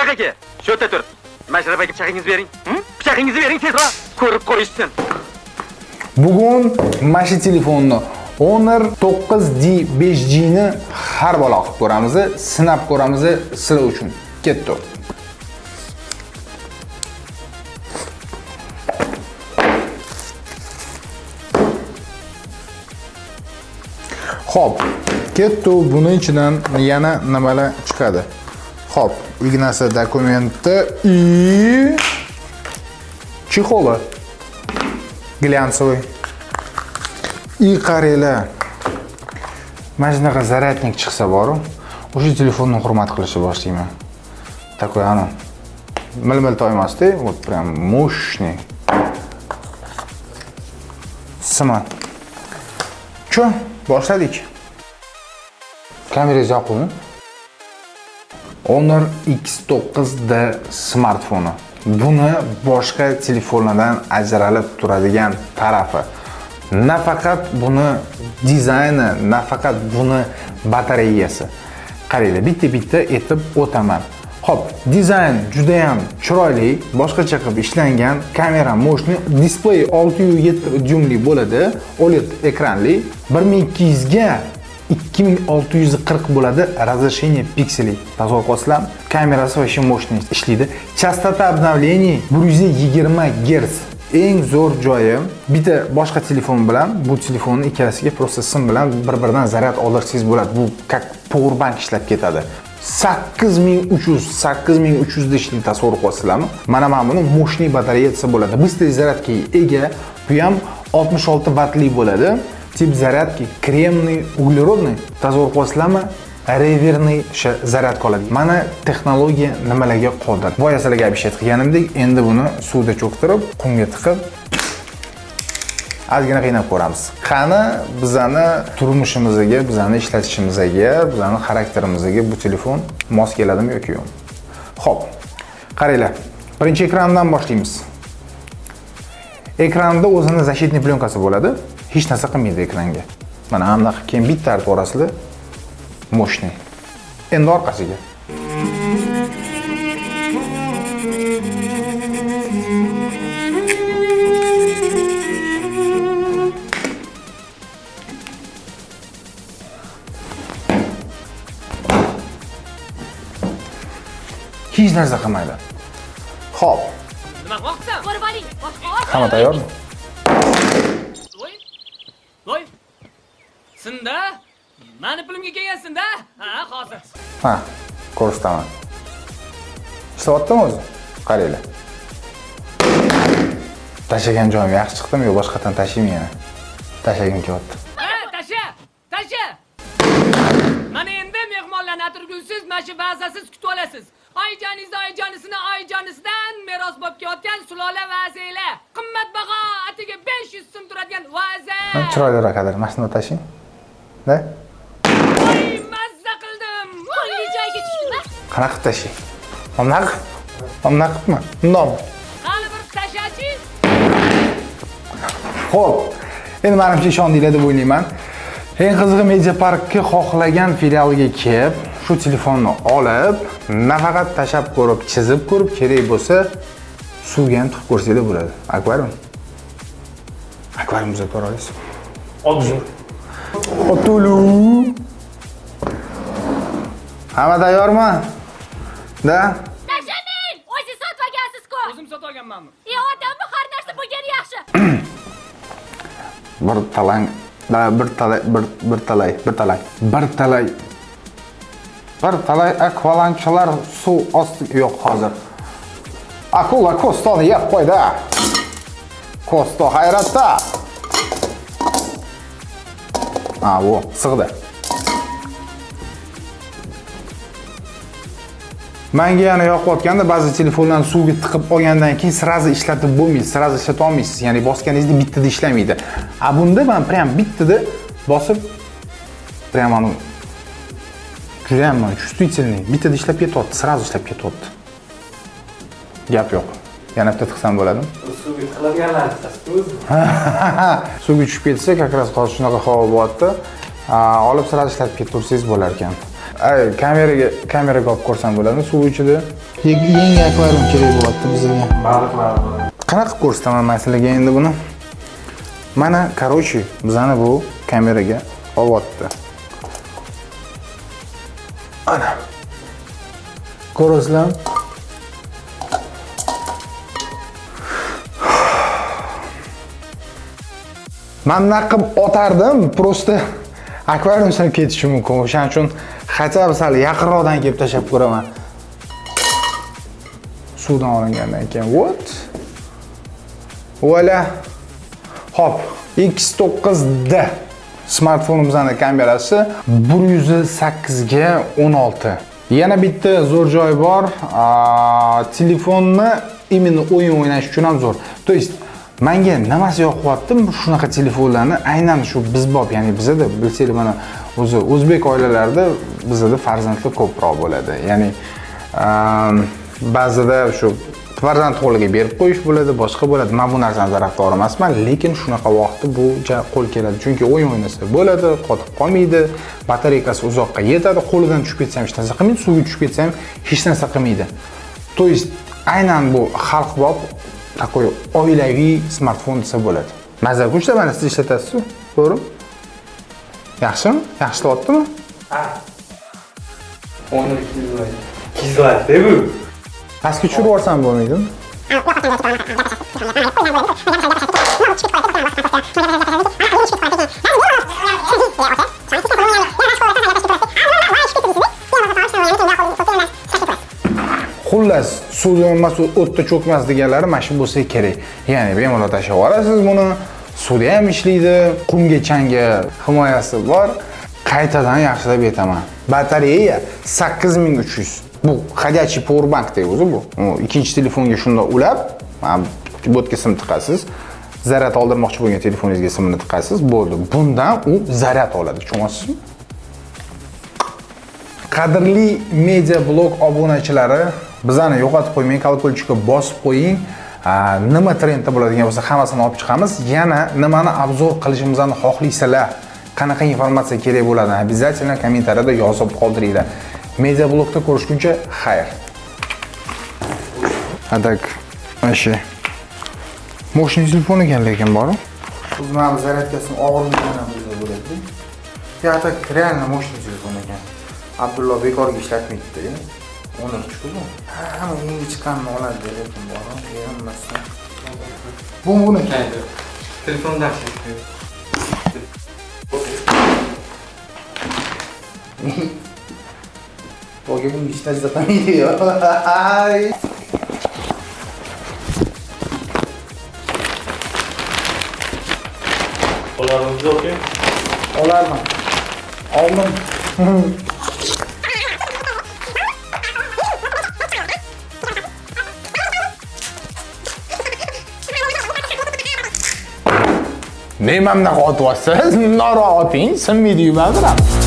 Yo'q aka, shu yerda tur. Mashrab aka, pichog'ingizni bering. Pichog'ingizni bering tezroq. Ko'rib qo'yishsin. Bugun mana shu telefonni Honor 9D 5G ni har balo qilib ko'ramiz, sinab ko'ramiz sizlar uchun. Ketdi. Xo'p, ketdi. Buni ichidan yana nimalar chiqadi? Xo'p, ignasi, dokumenti и чехолы глянцевый. И qaranglar. Mana shunaqa зарядник chiqsa boru, o'sha telefonni hurmat qilishni boshlayman. Такой, anu, mil-mil toymasda, вот прям мощный. Sima. Чё, boshladik. Kamerangiz yoquvmi? Honor X9D smartfoni. Buni boshqa telefonlardan ajralib turadigan tarafi nafaqat buni dizayni, nafaqat buni batareyasi. Qaranglar, bitta-bitta etib o'taman. Xo'p, dizayn juda ham chiroyli, boshqacha qilib ishlangan, kamera мощный, displey 6.7 dyumli bo'ladi, OLED ekranli, 1200 ga 2640 bo'ladi разрешение пикселей. Tasavvur qilasizlarmi? Kamerasi вообще мощный ishlaydi. Частота обновлений 120 Гц. Eng zo'r joyi, bitta boshqa telefon bilan bu telefonni ikkalasiga просто sim bilan bir-biridan zaryad oldirsangiz bo'ladi. Bu как power bank ishlab ketadi. 8300, 8300 da ishlaydi, tasavvur qilasizlarmi? Mana buni мощный batareya desa bo'ladi. Быстрый зарядка ega, bu ham 66 vattli bo'ladi. Тип зарядки кремний углеродный. Tasavvur qilasizlarmi? Реверсивный o'sha zaryadka oladi. Mana texnologiya nimalarga qodir. Boya sizlarga обещать qilganimdek, endi buni suvda cho'ktirib, qumga tiqib ozgina qiynab ko'ramiz. Qani bizani turmushimizga, bizani ishlatishimizga, bizani xarakterimizga bu telefon mos keladimi yoki yo'q? Xo'p, qaranglar. Birinchi ekrandan boshlaymiz. Ekranda o'zini защитный plyonкasi bo'ladi. Hech narsa qilmaydi ekranga. Mana bunaqa keyin bitta artib yuborasizlar. Мощный. Endi orqasiga. Hech narsa qilmaydi. Xo'p, Nima qilmoqchisan? Ko'rib oling, boshqa ot. Hamma tayyormi? Voy. Voy. Sinda? Mani pulimga kelgansin-da? Ha, hozir. Ha, ko'rsataman. Ishlayaptimi o'zi? Qaranglar. Tashlagan joyim yaxshi chiqdimi yo boshqatdan tashlaymi yana? Tashlagim kelyapti. Ha, tasha! Tasha! Mana endi mehmonlarni atirgulsiz, mana shu vazasiz kutib olasiz. Oyijoningizni oyijonisini oyijonisidan meros bo'lib kelayotgan sulola vaziylar. Qimmatbaho, atiga 500 so'm turadigan vaza. Ha, chiroyliroq kadr. Mana shuni tashlang. Da? Voy, mazza qildim. Ko'ngli joyiga tushdimi? Qanaqa qilib tashlang? Mana bunaqa qilib? Mana bunaqa qilibmi? Bundoqmi? Hali bir tashachi. Xo'p, endi menimcha ishondinglar deb o'ylayman. Eng qizig'i, Media Parkka xohlagan filialiga kelib, shu telefonni olib, nafaqat tashlab ko'rib, chizib ko'rib, kerak bo'lsa suvga ham tiqib ko'rsanglar bo'ladi. Akvarium. Akvarium buzib ko'ra olasiz. Otulu. Hamma tayyormi? Da? Tashlamang! O'zingiz sotib olgansiz-ku. O'zim sotib olganmanmi? E, odamni har narsa bo'lgani yaxshi. Bir talang da, bir talay, bir talay, bir talay, bir talay, bir talay akvalanchalar suv osti yo'q hozir. Akula Kostoni yeb qo'ydi. Kosto hayratda. Ha, bu sig'di. Menga yana yoqayotganda, ba'zi telefonlarni suvga tiqib olgandan keyin сразу ishlatib bo'lmaydi, сразу ishlata olmaysiz. Ya'ni bosganingizda bittada ishlamaydi. A bunda men прям bittada bosib, прям anu juda ham чувствительный, bittada ishlab ketyapti, сразу ishlab ketyapti. Gap yo'q. Yana bitta tiqsam bo'ladimi? Suvga tiqiladiganlarni tiqasiz o'zi. Suvga tushib ketsa, как раз hozir shunaqa havo bo'lyapti. Olib сразу ishlatib ketaversangiz bo'lar ekan. Ay, kameraga olib ko'rsam bo'ladimi suv ichida? Yangi akvarium kerak bo'lyapti bizga. Baliqlar bor. Qanaqa qilib ko'rsataman man sizlarga endi buni? Mana, короче, bizani bu kameraga olyapti. Ana. Ko'rasizlarmi? Man bunaqa qilib otardim, просто akvarium sinib ketishi mumkin. O'shaning uchun хотя бы sal yaqinroqdan kelib tashlab ko'raman. Suvdan olingandan keyin what? Voila. Hop, X9D smartfonimizning kamerasi 108 ga 16. Yana bitta zo'r joyi bor. Telefonni именно o'yin o'ynash uchun ham zo'r. То есть menga nimasi yoqyapti shunaqa telefonlarni aynan shu bizbop, ya'ni bizada bilsanglar mana o'zi o'zbek oilalarida bizada farzandlar ko'proq bo'ladi. Ya'ni ba'zida shu farzand qo'liga berib qo'yish bo'ladi, boshqa bo'ladi. Men bu narsani tarafdori emasman, lekin shunaqa vaqtda bu ja qo'l keladi. Chunki o'yin o'ynasa bo'ladi, qotib qolmaydi, batareykasi uzoqqa yetadi, qo'lidan tushib ketsa ham hech narsa qilmaydi, suvga tushib ketsa ham hech narsa qilmaydi. То есть aynan bu xalqbop такой oilaviy smartfon desa bo'ladi. Mazza kuchda mana siz ishlatasiz-ku, to'g'rimi? Yaxshimi? Yaxshi ishlayaptimi? Ha. 12 like. 200 like bu. Pastga tushirib yuborsam bo'lmaydimi? Xullas, suvda emas, o'tda cho'kmas deganlari mana shu bo'lsa kerak. Ya'ni bemalol tashlab yuborasiz buni, suvda ham ishlaydi, qumga changga himoyasi bor. Qaytadan yaxshilab aytaman. Batareya 8300. Bu ходячий powerbank deydi o'zi bu. Ikkinchi telefonga shunda ulab, mana bu yerga sim tiqasiz. Zaryad oldirmoqchi bo'lgan telefoningizga simini tiqasiz, bo'ldi. Bundan u zaryad oladi, tushunyapsizmi? Qadrli media blog obunachilari, bizani yo'qotib qo'ymang, kolokolchikka bosib qo'ying. Nima trendda bo'ladigan bo'lsa hammasini olib chiqamiz. Yana nimani obzor qilishimizni xohlaysizlar, qanaqa informatsiya kerak bo'ladi, обязательно kommentariyada yozib qoldiringlar. Media blogda ko'rishguncha xayr. Adak, mana мощный telefon ekan lekin bor. O'zi mana bu zaryadkasini og'irligidan ham bilsa bo'ladi. Ya так реально мощный telefon ekan. Abdullo bekorga ishlatmaydi-da. 13 ku bu. Hamma yangi chiqqanini oladi lekin bor, hammasi. Bu buni Qayda? Telefonda ishlaydi. To'g'ri, buni hech narsa qilmaydi. Olarmizmi okey? Olarman. Oldim. Nima bunaqa otyapsiz? Noroq oting, sinmaydi-yu baribir.